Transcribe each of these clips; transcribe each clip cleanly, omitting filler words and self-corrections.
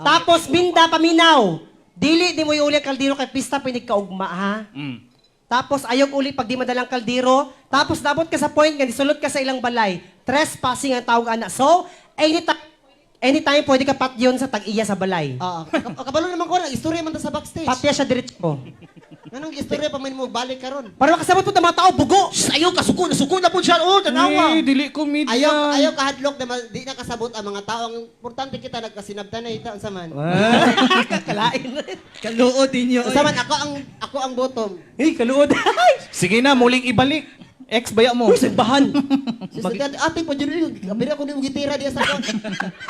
Tapos minda paminaw. Dili di mo iuli ang kaldero kay pista pinigkaugma ha. Tapos ayog uli pag di madalang kaldero. Tapos nabot ka sa point nga nisulod ka sa ilang balay. Trespassing ang tawag ana. So, anytime anytime pwede ka patyon sa tag-iya sa balay. Ah, kabalo naman ko nag istorya man ta sa backstage. Patya siya diretso. Nganong istorya pa man mo balik karon? Para makasabot po ng mga tao, bugo! Shh, ayaw ka, suko na, suko na po siya. Oh, tanawa. Uy, dili ko media. Ayaw ayaw kahadlok na di na kasabot ang mga tao. Ang importante kita nagkasinabtan na ita unsa man. Kalain. Kaluod ninyo. Unsa man ako ang bottom. Hey, kaluod. Sige na, muling ibalik. Ex baya mo. Uy, simbahan. Mag ate po jud kabira ko nimo gitira diya sa kon.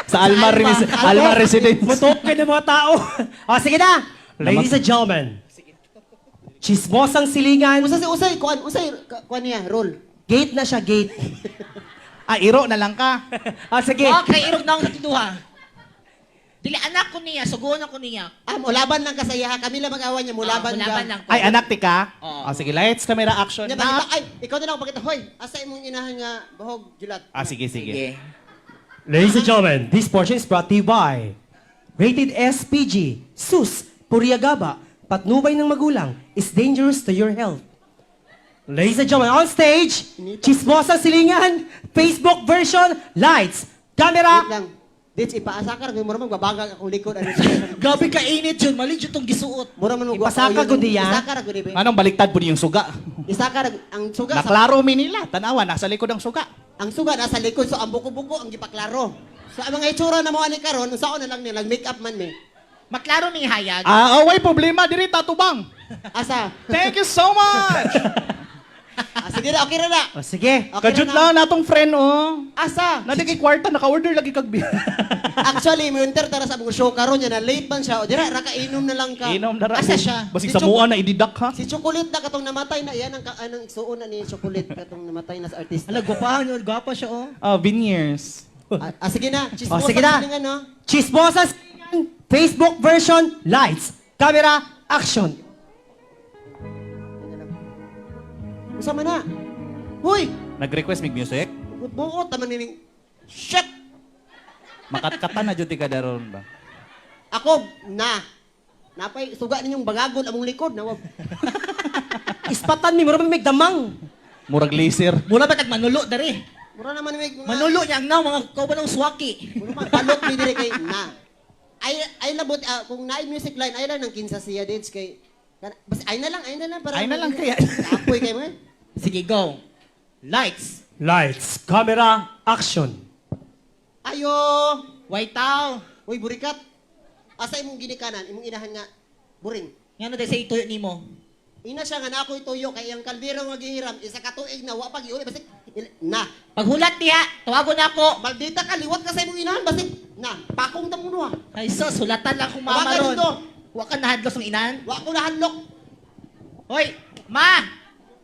Sa Alma, Alma Residence. Mutok kayo ng mga tao. O, sige na. Ladies and gentlemen. Chismosang silingan. Usa si usay kuan usay kuan niya roll. Gate na siya, gate. Ah, iro na lang ka. Ah, sige. Okay, irog na akong sa duha. Dili anak ko niya, suguon ako niya. Ah, mulaban lang ka sa iya. Kami lang mag-awa niya, mulaban Ah, mulaban ka. lang ko. Ay, anak ti ka? Oo. Ah, sige, lights, camera, action. Nya, Na. pakita, ay, ikaw na lang ako pakita. Hoy, asa imong inahan nga bahog julat. Ah, sige, sige. Sige. Ladies and gentlemen, this portion is brought to you by Rated SPG, Sus, Puriagaba, patnubay ng magulang is dangerous to your health. Ladies and gentlemen, on stage, Chismosa Silingan, Facebook version, lights, camera, Wait lang. Ditch, ipaasa ka, mura man babagag akong likod. Ano siya? Grabe ka init yun, mali yun tong gisuot. Mura man mo Ipasaka gud niya. Isaka ra gud ba? Anong baliktad po niyong suga? Isaka ra ang suga sa, Naklaro mi nila. Tanawa, nasa likod ang suga. ang suga nasa likod so ang buko-buko ang gipaklaro. So ang mga itsura na mo ani karon, unsaon na lang niya nag make up man mi. Maklaro ni hayag. Ah, oh, way problema diri tatubang. Asa? Thank you so much. Ah, sige ra, okay ra na. O, sige. Okay Kajut ra na. lang natong friend oh. Asa? Nadi kay kwarta naka-order lagi kag beer. Actually, mo enter tara sa among show karon niya na late man siya. O dira ra ka inom na lang ka. Inom na ra. Asa siya? Basig Si sa mua na ididak ha. Si Chocolate na katong namatay na iyan ang anong igsuon na ni Chocolate katong namatay na sa artista. Ala, gwapahan yun, gwapa siya oh. Ah, veneers. Ah, sige na. O, sige na. Silingan, no? Chismosa Silingan, Facebook version, lights, camera, action. Unsa man na? Hoy, Nag-request mig music. buot taman nining shit. Makatkatan na jud ti ka daron ba. Ako na. Napay suga ninyong bagagon among likod na wag. Ispatan mi, mura may damang. Murag laser. Mura ba tag manulo dari? Mura naman mig mga Manulo niya ang naw, mga kauban ng swaki. Mura man balot mi dire kay na. Ay ay labot ah, kung naay music line ay lang nang kinsa siya dits kay basta ay na lang para Ay na lang kaya. Apoy kay mo. Eh. Sige, go. Lights. Lights, camera, action. Ayo. White tao. Uy burikat. Asa imong ginikanan, imong inahan nga buring. Ngano dahil sa ituyo nimo? Ina siya nga na ako'y tuyo kay ang kaldero nga gihiram isa ka tuig na wa pag iuli basig na. Paghulat diha, tawagon na ako. Maldita ka liwat ka sa imong inahan basig na pakong ta mo ha. Ay sus, hulatan lang kung mama Tawagan ron. dito. Wa ka nahadlos ng inahan. Wa ko nahanlok. Hoy, ma!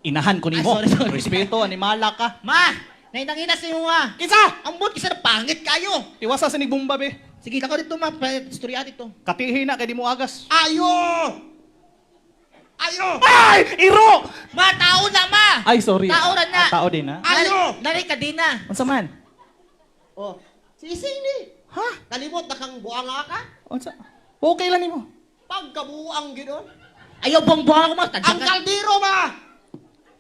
Inahan ko nimo. Ay, sorry, sorry. Respeto, animala ka. Ma! Nainangina sa imo ma. Kinsa? Ambot kisa na pangit kayo. Iwasa sa nigbumba be. Sige, lakaw dito ma, istorya dito. Katihi na kay di mo agas. Ayo! Ayo! Ay, iro. Ma, tao na ma! Ay, sorry. Tao ra na. Ah, tao din ha. Ayo! Nari ka din na. Unsa man? Oh, si Ising ni. Ha? Kalimot na kang buanga ka. Unsa? Okay lang nimo. Pagkabuang gidon. Ayaw buang-buang ako ma. Tadya Ang ka. kaldero ba?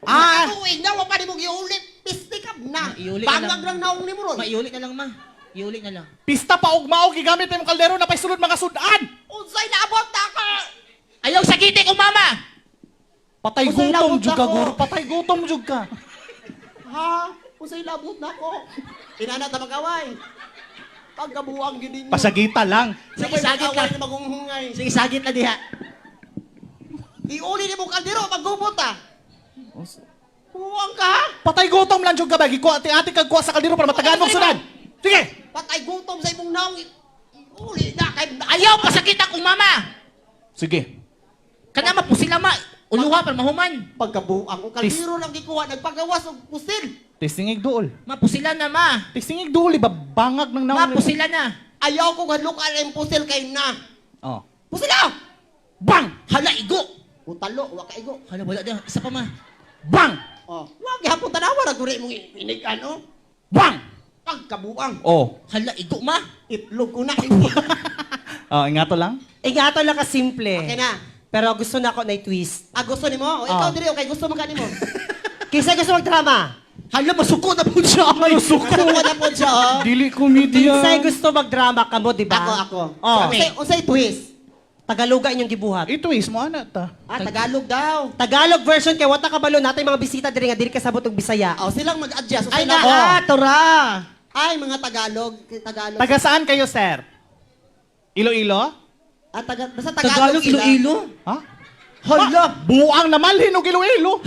Ah! Tuig na wa pa nimo giulit. Pisti ka na. Iuli na Bangag lang. lang naong nimo ron. Ma, iuli na lang ma. Iuli na lang. Pista pa og mao gigamit imong kaldero na sulod mga sudan. Unsay naabot na ka? Ayaw sagiti ko mama! Patay Usay gutom labot jud ka, ako. guro. Patay gutom jud ka. Ha? Unsay labot na ko? Inana ta magaway. Pagkabuang gid ninyo. Pasagita lang. Sige, Sabay sagit mag-away lang. na magunghungay. Sige, sagit na diha. Iuli nimo kaldero maggubot ah. Buang ka ha? Patay gutom lang jud ka ba? Gikuha ati ati kag kuha sa kaldero para matagaan mong sudan. Sige. Patay gutom sa imong naong. Iuli na kay Ayaw pasakit ako mama! Sige. Kana mapusila ma. Uluha para mahuman. Pagkabuang ang kaldero lang gikuha nagpagawas og pusil. Tisingig duol. Mapusila na ma. Tisingig duol ibabangag ng naong. Mapusila na. Ayaw ko hadlukan ang pusil kay na. Oh. Pusila! Bang! Hala igo. Utalo, wa ka igo. Hala wala diha. Isa pa ma. Bang! Oh, wa gihapon tanawa ra guri imong inig ano. Bang! Pagkabuang Oh. Hala igo ma. itlog ko na. Oh, ingato lang. Ingato lang ka simple. Okay na. Pero gusto na ako na i-twist. Ah, gusto nimo? O, ikaw Ah. diri, okay, gusto mo kanimo. Kinsa gusto magdrama? Hala, masuko na po siya. Ay, suko. Gusto na po siya, oh. Dili komedya. Kinsa gusto magdrama kamo, di ba? Ako, ako. Oh. Unsay, unsay twist? Tagaluga inyong gibuhat. I-twist mo, ana ta. Ah, Tagalog daw. Tagalog version kay wata kabalo natay mga bisita diri nga dili kasabot og Bisaya. Oh, silang mag-adjust. Ay, Unsay na, na- ah, tora. Ay, mga Tagalog. Tagalog. Taga saan kayo, sir? Iloilo? Ah, taga, basta Tagalog, Tagalog, sila. Iloilo. Ha? Hala. Buang naman, hinog Iloilo.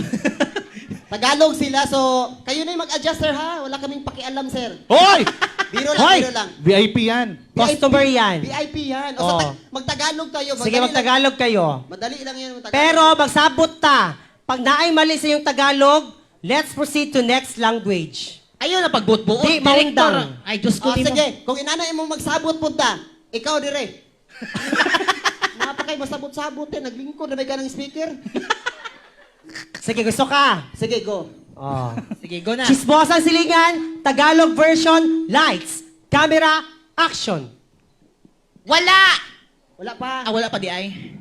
Tagalog sila, so kayo na yung mag-adjust, sir, ha? Wala kaming pakialam, sir. Hoy! Biro lang, Hoy! biro lang. VIP yan. Customer yan. VIP yan. O, sa Oh. magtagalog tayo. Sige, Madali lang- magtagalog kayo. Madali lang yan, magtagalog. Pero magsabot ta. Pag naay mali sa iyong Tagalog, let's proceed to next language. Ayun na pagbutbuot. Di, Director. maundang. Ay, Diyos ko. Ah, di mo. sige, kung inanay mo magsabot punta, ikaw dire. Napakay masabot-sabot eh, naglingkod na may ka ng speaker. Sige, gusto ka? Sige, go. Oh. Sige, go na. Chismosa Silingan, Tagalog version, lights, camera, action. Wala! Wala pa. Ah, wala pa di ay.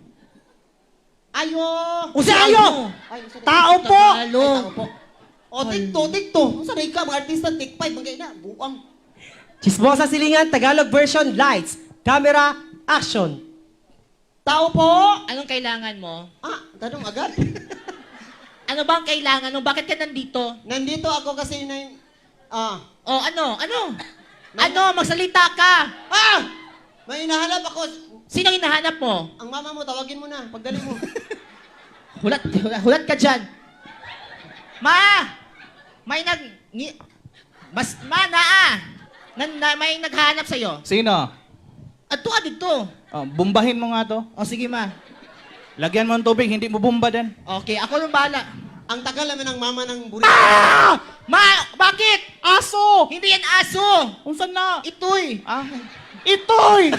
Ayo! Usa ayo! Ay, usa na. Tao po! Ay, Tagalog. tao po. O, tik to, tik to. Unsa na ka, mga artista, tik 5, mga ina, buang. Chismosa Silingan, Tagalog version, lights, camera, action. Tao po! Anong kailangan mo? Ah, tanong agad. Ano bang kailangan mo? Bakit ka nandito? Nandito ako kasi na ah, Oh, ano? Ano? Ano? Magsalita ka! ah! May hinahanap ako. Sino ang hinahanap mo? Ang mama mo, tawagin mo na. Pagdali mo. Hulat, hulat, hulat ka dyan. Ma! May nag... Ni, mas, ma, naa! Na, na, may naghahanap sa'yo. Sino? Ato ka dito. Oh, bumbahin mo nga to. O, sige, ma. Lagyan mo ng tubig, hindi mo bumba din. Okay, ako nung bahala. Ang tagal naman ng mama ng burrito. Ah! Ma! Bakit? Aso! Hindi yan aso! Unsan na? Ito'y! Ah. Itoy!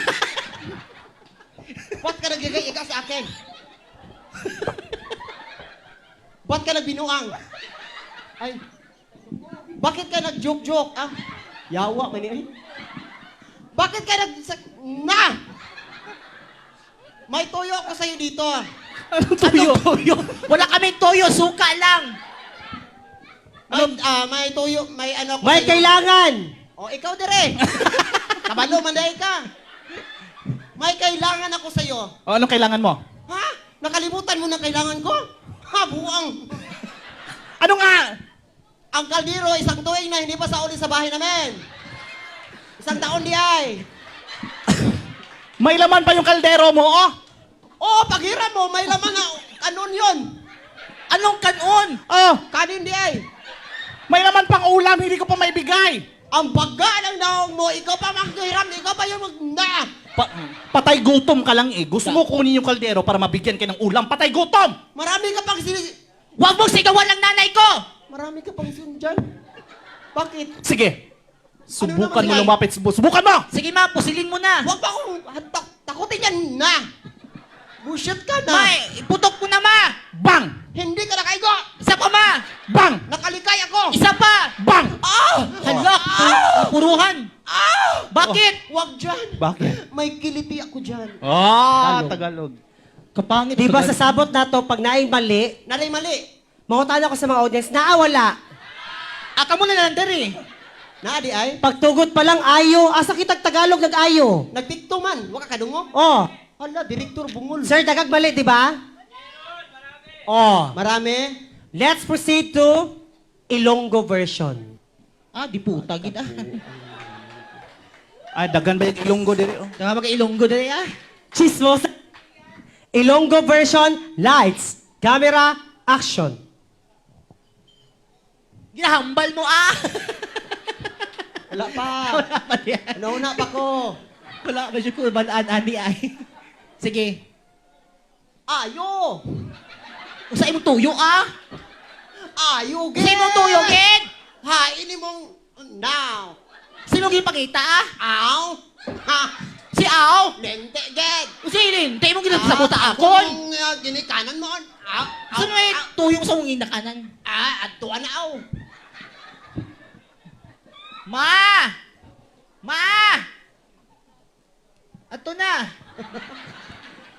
Ba't ka nagigay ikaw sa akin? Ba't ka nagbinuang? Ay. Bakit ka nag-joke-joke? Ah, yawa man eh. Bakit ka nag... Na! May toyo ako sa'yo dito. Anong tuyo? Anong toyo? Wala kaming toyo, suka lang. May, ah, may toyo, may ano ako May sa'yo. kailangan! O, ikaw dire. Kabalo, manday ka. May kailangan ako sa'yo. Oh, anong kailangan mo? Ha? Nakalimutan mo na kailangan ko? Ha, buang. Ano nga? Ang kaldero, isang tuwing na hindi pa sa uli sa bahay namin. Isang taon di ay. May laman pa yung kaldero mo, oh! Oo, paghiram mo, may laman na kanon yon. Anong kanon? Oh, Kanin di ay. may laman pang ulam, hindi ko pa maibigay. Ang baga ng naong mo, ikaw pa maghiram, ikaw pa yung mag... Na! Patay gutom ka lang eh. Gusto mo kunin yung kaldero para mabigyan ka ng ulam. Patay gutom! Marami ka pang sin... Huwag mong sigawan ng nanay ko! Marami ka pang sin dyan. Bakit? Sige. Subukan Ano mo naman lumapit. Subukan mo! Sige ma, pusilin mo na. Huwag pa akong takutin yan na! Bullshit ka na! Ma, iputok mo na ma! Bang! Hindi ka nakaigo! Isa pa ma! Bang! Nakalikay ako! Isa pa! Bang! Ah! Hala, puruhan. Ah! Bakit? Huwag dyan! Bakit? May kiliti ako dyan. Ah, Tagalog. Kapangit. Di ba sa sabot na to, pag naay mali, Naray mali. mangutana ko sa mga audience, naawala. Aka mo na lang diri. Naa di ay? Pagtugot pa lang, ayo. Asa kitag Tagalog, nag-ayo. Nagtikto man. Waka kadungog. Oh, Hala, direktor bungol. sir, dagag mali, di ba? Oh, Marami. let's proceed to Ilonggo version. Ah, di puta gid ah. Ay, dagan ba yung Ilonggo diri oh? Nga ba Ilonggo diri ah. Chismosa. Ilonggo version, lights, camera, action. Ginahambal mo ah. Wala pa. Wala pa diyan. Nauna pa ko. Wala pa siya kurban ani ay. Sige. Ayo! Usa imong tuyo ah. Ayo, gid! Usa imong tuyo gid. Ha, ini mong... Now! Sino gipangita ah? Aw! Ha! Si Aw. Lente, gid! Usa ilin, tayo mong ginasabot akon. Kung ginikanan mo, aw, aw, Sino may aw, tuyong sa mong ginakanan? ah, adtuan na aw. Ma! Ma! Ato na.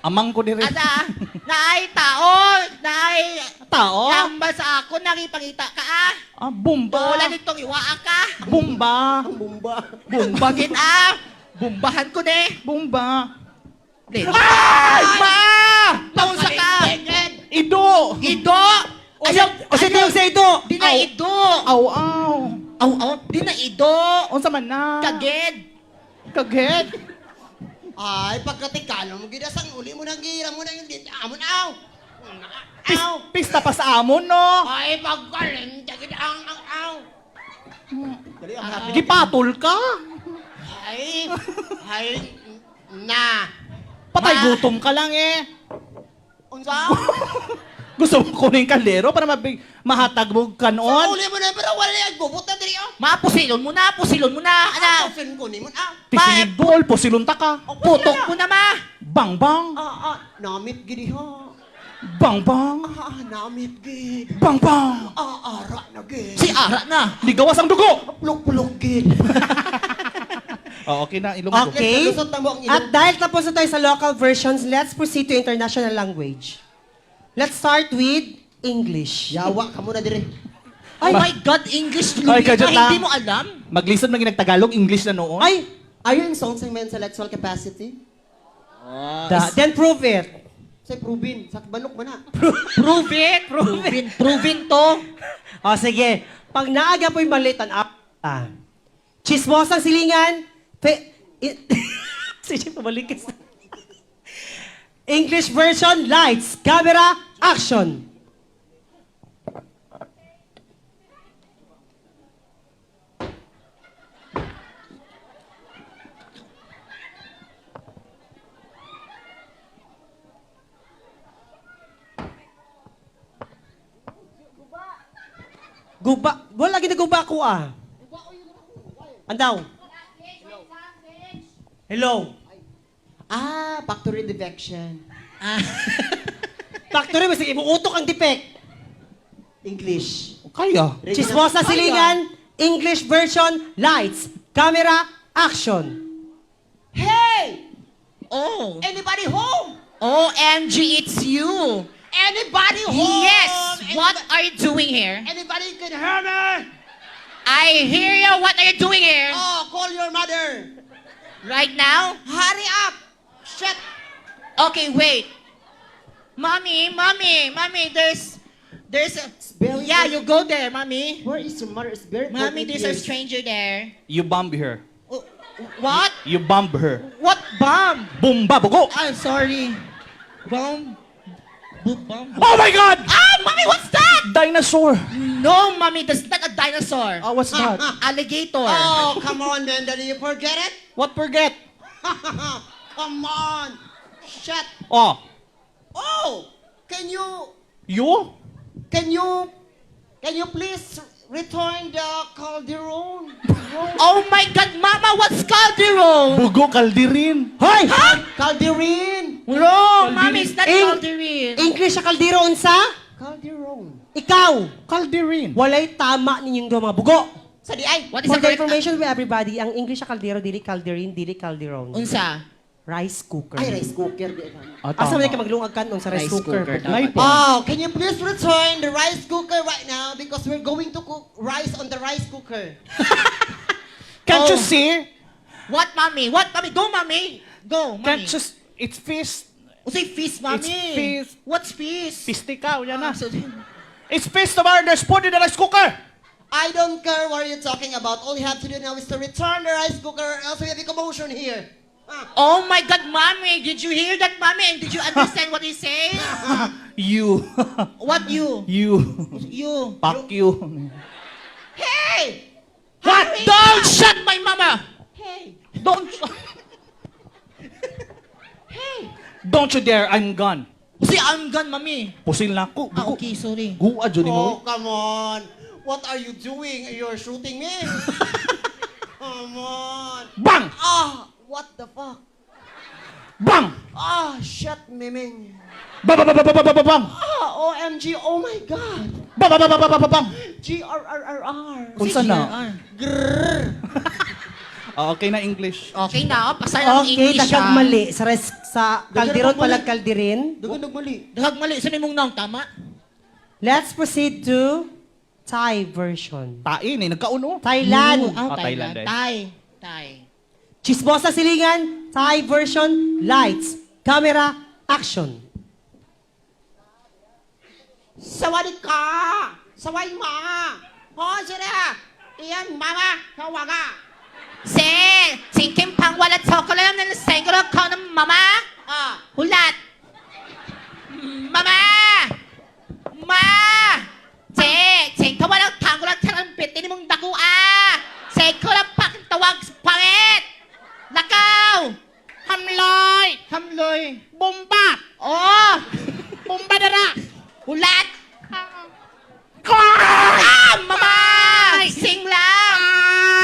Amang ko dire. Ada, naay tao, naay Tao? Lamba sa ako, nakipangita ka ah. Ah, bumba. Wala nitong iwaa ka. Bumba. Ang bumba. Bumba. Bagit ah. Bumbahan ko ne. Bumba. Ay! Ma! Paunsa ka! Ido. Ido! Ayaw! O sa tiyong sa ito! Di na ido! Aw, aw. Aw, aw! Di na ido! Unsa man na? Kaged! Kaged. Ay, pagkatikalo mo, gidasang uli mo nang gira mo nang hindi. Amon, aw! Pis, Aw! pista pa sa amon, no? Ay, pagkalim, tagid ang, ang, aw! Dali, ang happy. Gipatol ka. Ay, ay, na. Patay Ma. gutom ka lang eh. Unsa? Gusto mo kunin kaldero para mabig mahatag mo Sa kanon? uli mo na, pero wala yung gubot na diri, oh. Ma, pusilon mo na! Pusilon mo na! Ana! Ano? Film ko ni mo, ah. Pisilidol, pusilon ta ka. Putok mo na, ma! Bang bang, Ah, ah, namit gidi ha. bang bang, Ah, ah, namit gid. bang bang. Ah, ara na gid. Si Ara na! Ligawas ang dugo. Pluk-pluk gid. Oh, okay na, ilong ko. Okay. Lusot na mo ang ilong. At dahil tapos na tayo sa local versions, let's proceed to international language. Let's start with English. Yawa ka muna diri. Oh my God, English Ay, fluent kadyot na, na. hindi mo alam? Maglisod man Tagalog, English na noon. Ay! Are you insulting my intellectual capacity? Then prove it. Say, proven. Sa balok mo na. Prove it! Prove it! Proven to! O sige, pag naaga po'y maliit ang up. Ah. Chismosang silingan. Pe, sige, pabalik ka English version, lights, camera, action. Guba. Wala ginaguba ko ah. Andaw. Hello. Ah, factory defection. Ah. Factory, mas imuutok ang defect. English. Kaya. Chismosa silingan, English version, lights, camera, action. Hey! Oh! Anybody home? OMG, it's you! Anybody home? Yes! What are you doing here? Anybody can hear me? I hear you! What are you doing here? Oh, call your mother. Right now? Hurry up! Shit! Okay, wait. Mommy, mommy, mommy, there's a, very yeah, you go there, mommy. Where is your mother? It's very Mommy, cold there's a here. stranger there. You bomb her. Oh, what? You bomb her. What bomb? Bumba, bugo. I'm sorry. Bomb? Bomb? Oh my God! Ah, mommy, what's that? Dinosaur. No, mommy, that's not a dinosaur. Oh, what's that? Alligator. Oh, come on, man. Did you forget it? What forget? Come on. Shit. Oh, Oh! Can you you? can you can you please return the calderon? Oh my God, mama, what's calderon? Bugo kaldirin. Hoy! Calderin! No, mommy, it's not Eng- calderin. English sa kaldero unsa? Calderon. Ikaw, Kaldirin. walay tama ninyong duha mga bugo. Sa di ay. What is For the the correct information of everybody, ang English sa kaldero, dili calderin, dili calderon. Unsa? Rice cooker. Ay, rice cooker. Di ay. Ah, Asa tama. man ka maglungag kanon sa rice, Rice cooker? cooker, Bugo. Nay po. Oh, can you please return the rice cooker right now because we're going to cook rice on the rice cooker. Can't you Oh. see? What, mommy? What, mommy? Go, mommy. Go, mommy. Can't you It's feast. Unsay feast, mommy? It's feast. What's feast? Piste ka, yan na. Ah, so- It's feast tomorrow. There's food in the rice cooker. I don't care what you're talking about. All you have to do now is to return the rice cooker or else we have a commotion here. Ah. Oh my God, mommy! Did you hear that, mommy? And did you understand what he said? You. What you? You. You. Fuck you. Hey! What? Hurry Don't up! shut my mama! Hey! Don't. Hey! Don't you dare. I'm gone. See, I'm gone, mommy. Pusil na ako. Ah, okay, sorry. Guwa, Johnny Oh, mo. come on. What are you doing? You're shooting me? Come on. Bang! Ah, what the fuck? Bang! Ah, shit, miming. Ba ba ba ba ba ba ba bang! Ah, OMG, oh my God. Ba ba ba ba ba ba ba bang! G R R R R. Unsa na? GRR. Grrr. Ah, okay na English. Okay na, oh. Pasay na ang Okay, English, daghang ah. mali. Sa, res, sa kalderon mali. palag kalderin. Dugan og mali. Daghang mali. Sa nimong naong, tama? Let's proceed to Thai version. Tain eh, nagkauno. Thailand. Ah, Ah, Thailand Thailand. eh. Thai. Thai. Chismosa Silingan, Thai version, lights, camera, action. Sawadee ka! Saway ma! Oh, sila! Iyan, mama! Kawaga! Se, singkim pang wala chocolate ng sengro ko ng mama. Ah! Hulat. Mama! Ma! Che, ching ka walang tangulang tarang bitin mong dakua. Se ko lang pakitawag sa pangit. Lakaw! Hamloy! Hamloy. Bomba! Oh! Bomba dara! Hulat! Ah, mama! Sing lang!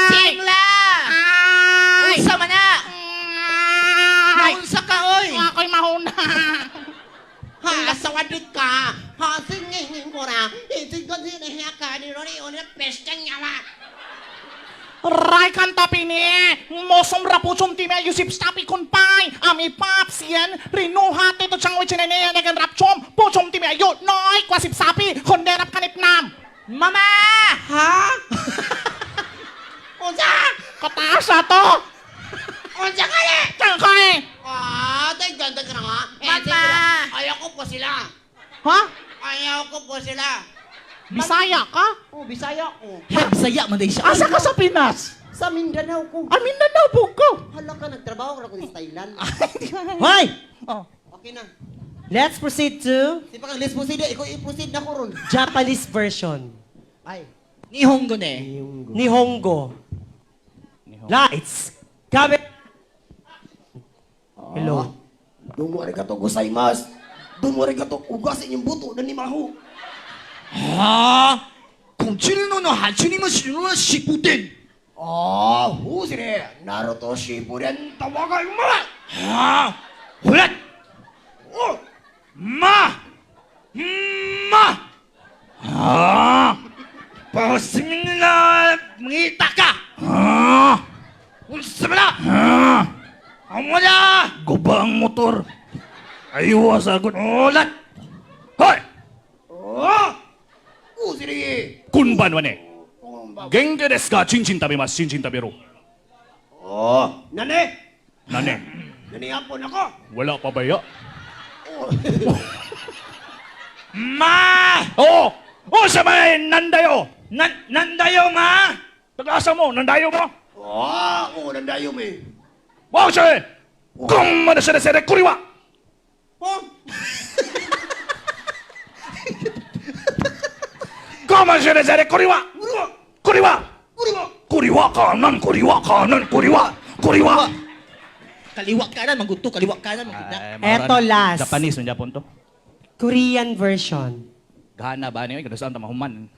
Sing lang! Unsa man na? Naunsa ka, oy! Ako'y mahuna. Ha, sawadee ka! Ha, singing ko na! Itin ko sila ka ni Ronnie Ola Pestang yawa! Rai kan tapi ni mosom rapuchum ti me yusip stapi kun pai ami pap sien rinu hati to chang wichene ne nagan rap chom puchum ti me ayu noi kwa sip sapi kon de rap kanip nam. Mama! Ha? Unsa? Kataas to. Unsa ka ni? Chang koy. Ah, tay ganda ka na nga. Eh, Mama! sige na. Ayaw ko po sila. Ha? Ayaw ko po sila. Bisaya ka? Oh, Bisaya ko. Ha, Bisaya man day siya. Asa ka sa Pinas? Sa Mindanao ko. Ah, Mindanao po ko. Hala ka, nagtrabaho ka na ko sa Thailand. Hoy! Oh. Okay na. Let's proceed to Di pa kang let's proceed. Ikaw i-proceed na ko ron. Japanese version. Ay. Nihongo ne. Nihongo. Lights, camera. Hello. Domo arigato gozaimasu. Domo arigato ugasin yung buto na ni Maho. 아, 07の8にもしプ덴 Ah, husire. Naruto Shippuden tawagan mo. 아, 홀랏! Oh, 마! 마! 아, 버스민나 mangita Ah! Unsa man na? Ah! Amo na! Guba ang motor. Aywa sa agon. Ulat! Hoy! oh. Husire. Kunban wane. Genki desu ka? Chinchin tabemasu. Chinchin taberu. Oh, nane. Nane. Nane hapon ako. Wala pa ba ya? Ma! Oo! Oh! Unsa may nandayo? Nan nandayo ma! Tagasa mo, nandayo mo? Oh, oh nandayo me. Wow, siya eh! Kung manasere-sere, kuriwa! Oh, Kung manasere-sere, kuriwa! Kuriwa. Kuriwa! Kuriwa. Kuriwa kanan, kuriwa kanan, kuriwa! Kuriwa! Kaliwa kanan, mangguto. Kaliwa kanan, mangguto. Eto last. Japanese man Japon to. Korean version. Gana ba niyo? Kada saan ta mahuman?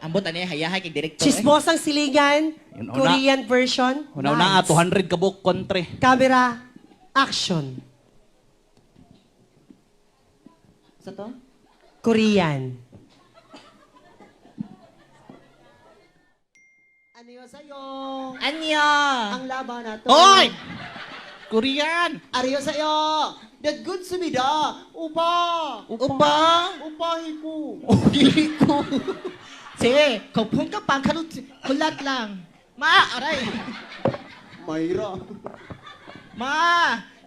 Ambot ani hayahay kay director. Eh. Chismosang Silingan, Yun, una. Korean version. Una na Lights, 200 ka buok kontre. Camera, action. Sa to? Korean. Ano yun sa'yo? Anya. Ang laban na to. Hoy! Korean. Ariyo sa'yo! That good sumida! Upa! Upa. Upahi ko! Dili ko. Che, kopong ka pang karut hulat lang. Ma, aray. Mayra. Ma,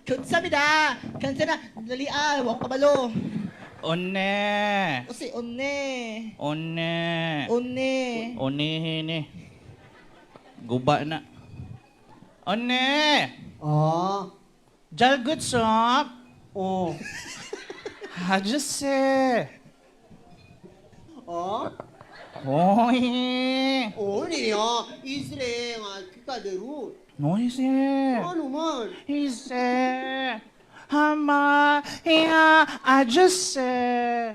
kunsa mida. Kansa na, dali ah, wa ko kabalo. One. O si one. One. One. One hini. Guba na. One. Oh. Jalgut sop. Oh. Hajuse. Oh. Hoy. Oh, niyo. Isre nga kikaderu. Noise. Ano man? Ise. Hama. Ya. Ajuse.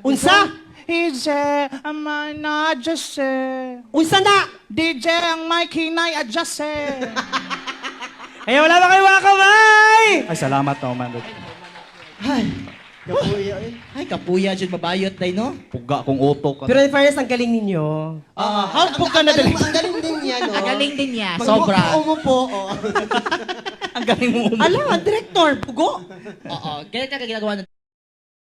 Unsa? Ise. Ama na ajuse. Unsa na? DJ ang may kinay adjust. Ay, wala ba kayo mga kamay? Ay, salamat naman. Ay. Kapuya eh. Ay, kapuya jud mabayot day, no? Puga kong utok. Pero in fairness, ang galing ninyo. Ah, how po ka na Ang dali? galing- Ang galing din niya, no? Ang galing din niya, sobra. Umupo, oh. Ang galing mo. Alam, ang director, pugo. Oo, ganyan talaga ginagawa ng